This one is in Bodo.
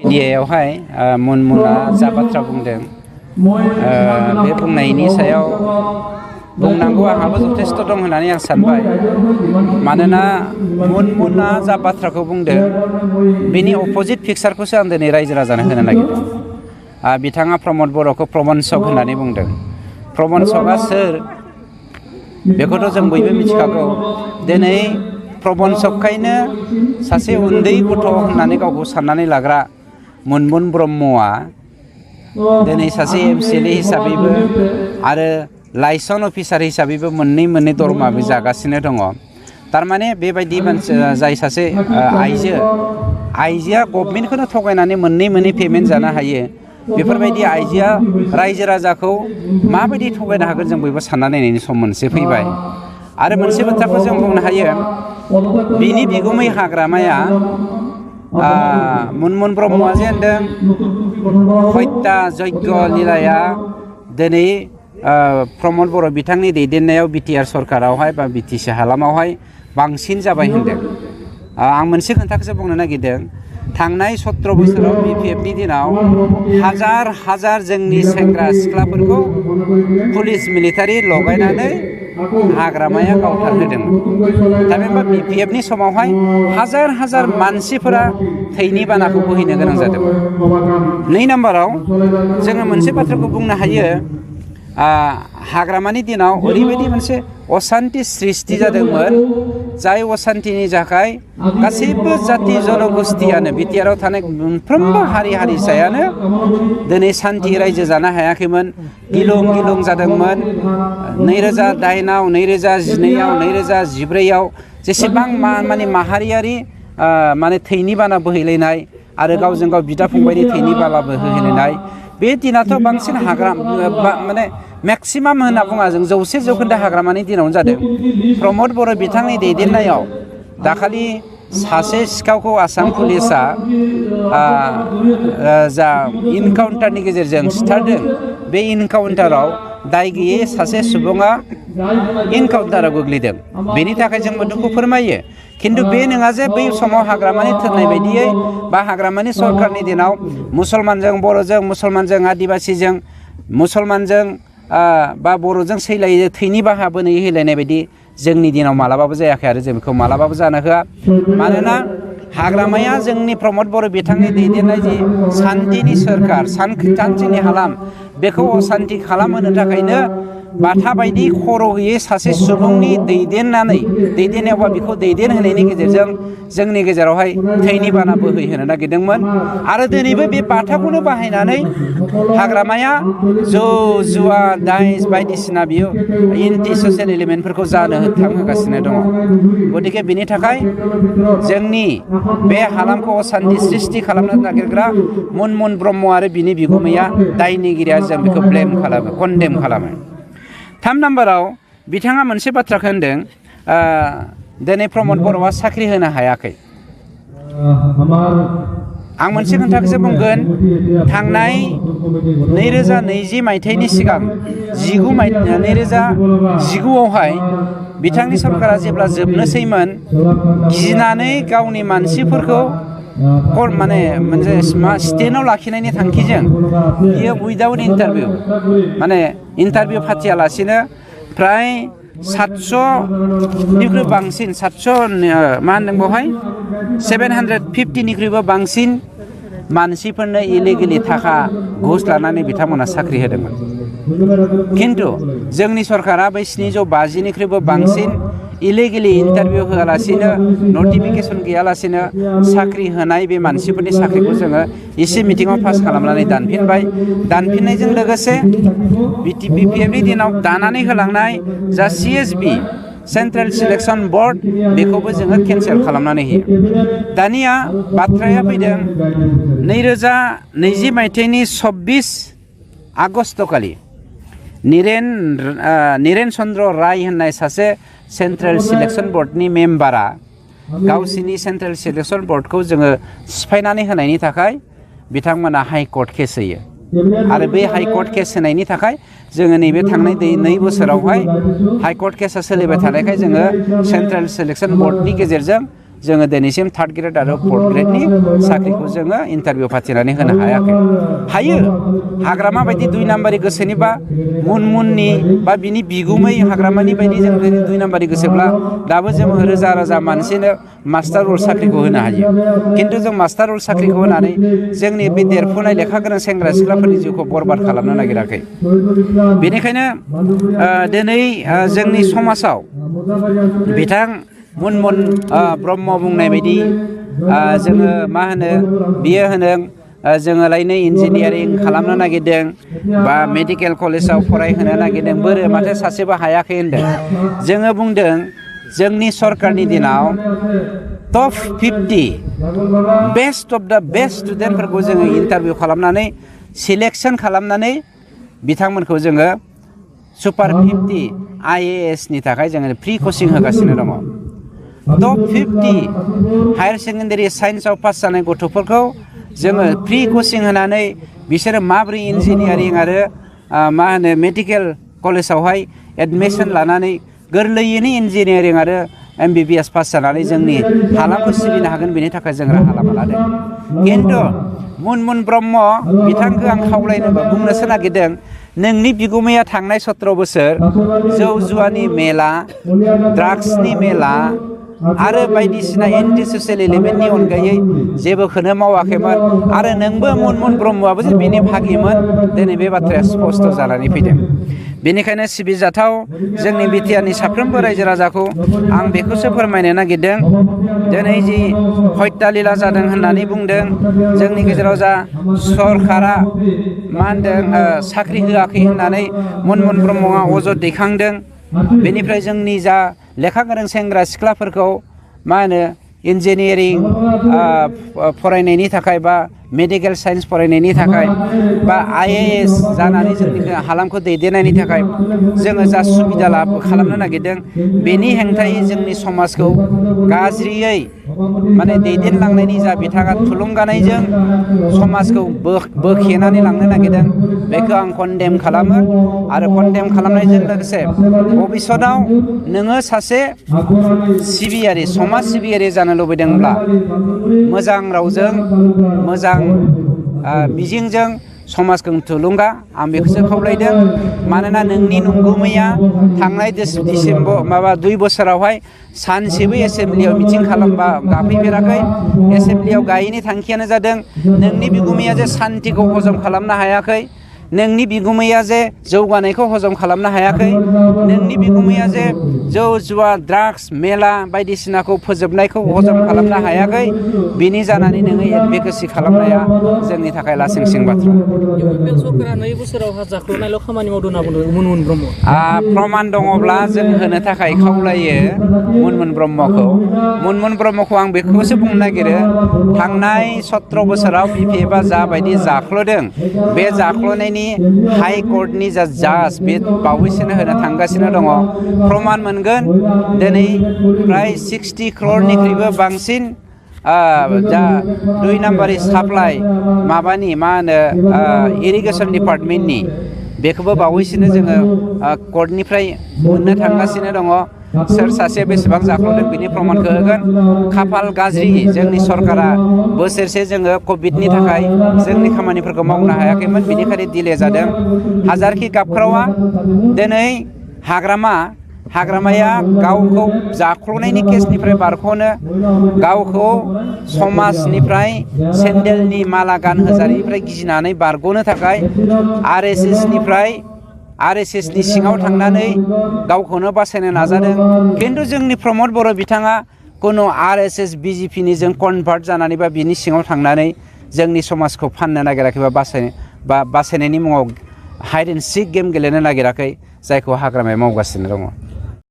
मिडियायावहाय मुनमुना जा बाथ्रा बुंदों बे बुंनायनि सायाव बुंनांगौ आंहाबो जथेस्थ' दं होननानै आं सानबाय। मानोना मुनमुना जा बाथ्राखौ बुंदों बेनि अपोजिट पिक्सारखौसो आं दिनै रायजो राजानो होनो नागिरदों। बिथाङा प्रमद बर'खौ प्रबन्सक होननानै बुंदों। प्रबन्सकआ सोर बेखौथ' जों बयबो मिथिखागौ। दिनै प्रबन्सकखायनो सासे उन्दै गथ' होननानै गावखौ साननानै लाग्रा मुनमुन ब्रह्मआ दिनै सासे MCLA हिसाबैबो आरो लाइसन अफिसार हिसाबैबो मोननै दरमाबो जागासिनो दङ। थारमाने बेबायदि मानसि जाय सासे आइजोआ गभर्नमेन्टखौनो थगायनानै मोननै पेमेन्ट जानो हायो, बेफोरबायदि आइजोआ रायजो राजाखौ माबायदि थगायनो हागोन जों बयबो सानना नायनायनि सम मोनसे फैबाय। आरो मोनसे बाथ्राखौ जों बुंनो हायो, बिनि बिगुमै हाग्रामाया मुनमुन ब्रह्मआ जे होनदों हत्या यज्ञ लीलाया दिनै प्रमद बर' बिथांनि दैदेननायाव BTR सरकारावहाय बा BTC हालामावहाय बांसिन जाबाय होनदों। आं मोनसे खोथाखौसो बुंनो नागिरदों। थांनाय 17 बोसोराव BPFनि दिनाव हाजार जोंनि सेंग्रा सिख्लाफोरखौ पुलिस मिलिटारि लगायनानै हाग्रामाया गावथारहोदोंमोन। थामहिनबा BPFनि समावहाय हाजार मानसिफोरा थैनि बानाखौ बोहैनो गोनां जादोंमोन। 2 नाम्बाराव जोङो मोनसे बाथ्राखौ बुंनो हायो, हाग्रामानि दिनाव ओरैबायदि मोनसे असान्ति सृष्टि जादोंमोन, जाय असान्तिनि थाखाय गासैबो जाति जनगोष्ठियानो BTRआव थानाय मोनफ्रोमबो हारि हारिसायानो दिनै सान्थि रायजो जानो हायाखैमोन। गिलुं जादोंमोन। 2008आव 2012आव 2014आव जेसेबां माने माहारियारि माने थैनि बाना बोहैलायनाय आरो गावजों गाव बिदा फंबायनि थैनि बाला बोहैलायनाय, बे दिनाथ' बांसिन माने मेक्सिमाम होनना बुङा जों 100% हाग्रामानि दिनावनो जादों। प्रमद बर' बिथांनि दैदेननायाव दाखालि सासे सिखावखौ आसाम पुलिसा जा इनकाउन्टारनि गेजेरजों सिथारदों, बे इनकाउन्टाराव दाय गैयै सासे सुबुङा इनकाउन्टाराव गोग्लैदों। बेनि थाखाय जोंबो दुखु फोरमायो। खिन्थु बे नङा जे बै समाव हाग्रामानि थोननाय बायदियै बा हाग्रामानि सरकारनि दिनाव मुसलमानजों बर'जों, मुसलमानजों आदिबासिजों, मुसलमानजों बा बर'जों सैलायो थैनि बाहा बोहैलायनाय बायदि जोंनि दिनाव मालाबाबो जायाखै आरो जों बेखौ मालाबाबो जानो होआ। मानोना हाग्रामाया जोंनि प्रमद बर' बिथांनि दैदेननाय जि सान्थिनि सोरखार, सान्थिनि हालाम, बेखौ असान्थि खालामहोनो थाखायनो बाथा बायदि खर' गैयै सासे सुबुंनि दैदेननायावबा बेखौ दैदेनहोनायनि गेजेरजों जोंनि गेजेरावहाय थैनि बाना बोहैहोनो नागिरदोंमोन। आरो दिनैबो बे बाथाखौनो बाहायनानै हाग्रामाया जौ जुवा दाइस बायदिसिना बियो एन्टि ससियेल एलिमेन्टफोरखौ जानो थांहोगासिनो दङ। गतिके बिनि थाखाय जोंनि बे हालामखौ असान्थि सृष्टि खालामनो नागिरग्रा मुनमुन ब्रह्म आरो बिनि बिगुमैया दायनिगिरिया जों बेखौ कन्डेम खालामो। 3 नाम्बाराव बिथाङा मोनसे बाथ्राखौ होनदों, दिनै प्रमद बर'आ साख्रि होनो हायाखै। आं मोनसे खोथाखौसो बुंगोन, थांनाय 2020 मायथाइनि सिगां 2019आवहाय बिथांनि सरकारा जेब्ला जोबनोसैमोन, गिनानै गावनि मानसिफोरखौ माने मोनसे स्टेन्डआव लाखिनायनि थांखिजों बियो उइदाउट इन्टारभिउ माने इन्टारभिउ फाथियालासिनो फ्राय 700निख्रुइ बांसिन 700 मा होनदों बेवहाय 750निख्रुइबो बांसिन मानसिफोरनो इलिगेलि थाखा घुस लानानै बिथांमोना साख्रि होदोंमोन। खिन्थु जोंनि सरकारा बै 750निख्रुइबो बांसिन इलिगेलि इन्टारभिउ होआलासिनो, नटिफिकेसन गैयालासिनो साख्रि होनाय बे मानसिफोरनि साख्रिखौ जोङो एसे मिटिङाव पास खालामनानै दानफिनबाय। दानफिननायजों लोगोसे BPFनि दिनाव दानानै होलांनाय जा CSB सेन्ट्रेल सिलेक्सन बर्ड, बेखौबो जोङो केन्सेल खालामनानै होयो। दानिया बाथ्राया फैदों 2020 मायथाइनि 26 आगस्तखालि निरेन चन्द्र राय होननाय सासे सेन्ट्रेल सिलेक्सन बर्डनि मेम्बारा गावसिनि सेन्ट्रेल सिलेक्सन बर्डखौ जोङो सिफायनानै होनायनि थाखाय बिथांमोना हाइकर्ट केस होयो। आरो बे हाइकर्ट केस होनायनि थाखाय जोङो नैबे थांनाय 2 बोसोरावहाय हाइकर्ट केसा सोलिबाय थानायखाय जोङो सेन्ट्रेल सिलेक्सन बर्डनि गेजेरजों जोङो दिनैसिम 3rd ग्रेड आरो 4th ग्रेडनि साख्रिखौ जोङो इन्टारभिउ फाथिनानै होनो हायाखै। हायो हाग्रामा बायदि 2 नाम्बारि गोसोनिबा मुनमुननि बा बिनि बिगुमै हाग्रामानि बायदि जों 2 नाम्बारि गोसोब्ला दाबो जों रोजा रोजा मानसिनो मास्टार रल साख्रिखौ होनो हायो। खिन्थु जों मास्टार रल साख्रिखौ होनानै जोंनि बे देरफुनाय लेखा गोनां सेंग्रा सिख्लाफोरनि जिउखौ बरबाद खालामनो नागिराखै। बेनिखायनो दिनै जोंनि समाजाव बिथां मुनमुन ब्रह्म बुंनाय बायदि जोङो मा होनो बियो होनदों जोङोलायनो इन्जिनियारिं खालामनो नागिरदों बा मेडिकेल कलेजाव फरायहोनो नागिरदों बोरो माथो सासेबो हायाखै होनदों। जोङो बुंदों जोंनि सरकारनि दिनाव टप 50 बेस्ट अफ द बेस्ट स्टुडेन्टफोरखौ जोङो इन्टारभिउ खालामनानै सिलेक्सन खालामनानै बिथांमोनखौ जोङो सुपार 50 IAS नि थाखाय जोङो फ्रि कचिं होगासिनो दङ। टप 50 हायार सेकेन्डारि साइन्सआव पास जानाय गथ'फोरखौ जोङो फ्रि कचिं होनानै बिसोरो माबोरै इन्जिनियारिं आरो मा होनो मेडिकेल कलेजावहाय एडमिसन लानानै गोरलैयैनो इन्जिनियारिं आरो MBBS पास जानानै जोंनि हालामखौ सिबिनो हागोन बेनि थाखाय जों राहा लामा लादों। खिन्थु मुनमुन ब्रह्म बिथांखौ आं खावलायनो बुंनोसो नागिरदों नोंनि बिगुमाया थांनाय 17 बोसोर जौ जुवानि मेला ड्राग्सनि मेला आरो बायदिसिना एन्टि ससियेल एलिमेन्टनि अनगायै जेबोखौनो मावाखैमोन आरो नोंबो मुनमुन ब्रह्मआबो जे बेनि भागिमोन दिनै बे बाथ्राया स्पष्ट जानानै फैदों। बेनिखायनो सिबिजाथाव जोंनि बिटिआरनि साफ्रोमबो रायजो राजाखौ आं बेखौसो फोरमायनो नागिरदों दिनै जि हत्यालिला जादों होननानै बुंदों जोंनि गेजेराव जा सरकारा मा होनदों साख्रि होआखै होननानै मुनमुन ब्रह्मआ अजद दैखांदों। बेनिफ्राय जोंनि जा लेखा गोरों सेंग्रा सिख्लाफोरखौ मा होनो इन्जिनियारिं फरायनायनि थाखाय बा मेडिकेल साइन्स फरायनायनि थाखाय बा IAS जानानै जोंनि हालामखौ दैदेननायनि थाखाय जोङो जा सुबिदा खालामनो नागिरदों बेनि हेंथायै जोंनि समाजखौ गाज्रियै माने दैदेनलांनायनि जा बिथाङा थुलुंगानायजों समाजखौ बोखेनानै लांनो नागिरदों बेखौ आं कन्डेम खालामो आरो कन्डेम खालामनायजों लोगोसे भबिष्यताव नोङो सासे सिबियारि समाज सिबियारि जानो लुबैदोंब्ला मोजां रावजों मोजां मिजिंजों समाजखौ थुलुंगा आं बेखौसो खावलायदों। मानोना नोंनि नंगुमैया थांनाय डिसेम्बर 2 बोसोरावहाय सानसेबो एसेम्ब्लियाव मिटिं खालामबा गाफैफेराखै। एसेम्ब्लियाव गायैनि थांखियानो जादों नोंनि बिगुमैया जे सान्थिखौ हजम खालामनो हायाखै, नोंनि बिगुमैया जे जौगानायखौ हजम खालामनो हायाखै, नोंनि बिगुमैया जे जौ जुवा ड्राग्स मेला बायदिसिनाखौ फोजोबनायखौ हजम खालामनो हायाखै बिनि जानानै नोङो एडभकेसि खालामनाया जोंनि थाखाय लासिंसिं बाथ्रा। सरकारा 2 बोसोराव जाख्ल'नायल' खामानि मावदों होनना बुंदों मुनमुन ब्रह्म। प्रमाण दङब्ला जों होनो थाखाय खावलायो मुनमुन ब्रह्मखौ। मुनमुन ब्रह्मखौ आं बेखौसो बुंनो नागिरो थांनाय 17 बोसोराव BPFआ जाबायदि जाख्ल'दों बे जाख्ल'नायनि हाइ कर्टनि जा जाज बे बावैसोनो होनो थांगासिनो दङ। प्रमाण मोनगोन दिनै प्राय 60 crore बांसिन जा 2 नाम्बारि साप्लाइ माबानि मा होनो इरिगेसन डिपार्टमेन्टनि बेखौबो बावैसोनो जोङो कर्टनिफ्राय मोननो थांगासिनो दङ। सोर सासे बेसेबां जाख्ल'दों बिनि प्रमाणखौ होगोन। खाफाल गाज्रि जोंनि सरकारा बोसोरसे जोङो कभिडनि थाखाय जोंनि खामानिफोरखौ मावनो हायाखैमोन बेनिखायनो दिले जादों। हाजारखि गाबख्रावा दिनै हाग्रामाया गावखौ जाख्ल'नायनि केसनिफ्राय बारग'नो गावखौ समाजनिफ्राय सेन्देलनि माला गानहोजानायनिफ्राय गिनानै बारग'नो थाखाय RSSनि सिङाव थांनानै गावखौनो बासायनो नाजादों। खिन्थु जोंनि प्रमद बर' बिथाङा कुनु RSS BJPनि जों कनभार्ट जानानै बा बिनि सिङाव थांनानै जोंनि समाजखौ फाननो नागिराखै बा बासायनायनि मुङाव हाइड एन्ड सिक गेम गेलेनो नागिराखै जायखौ हाग्रामाया मावगासिनो दङ।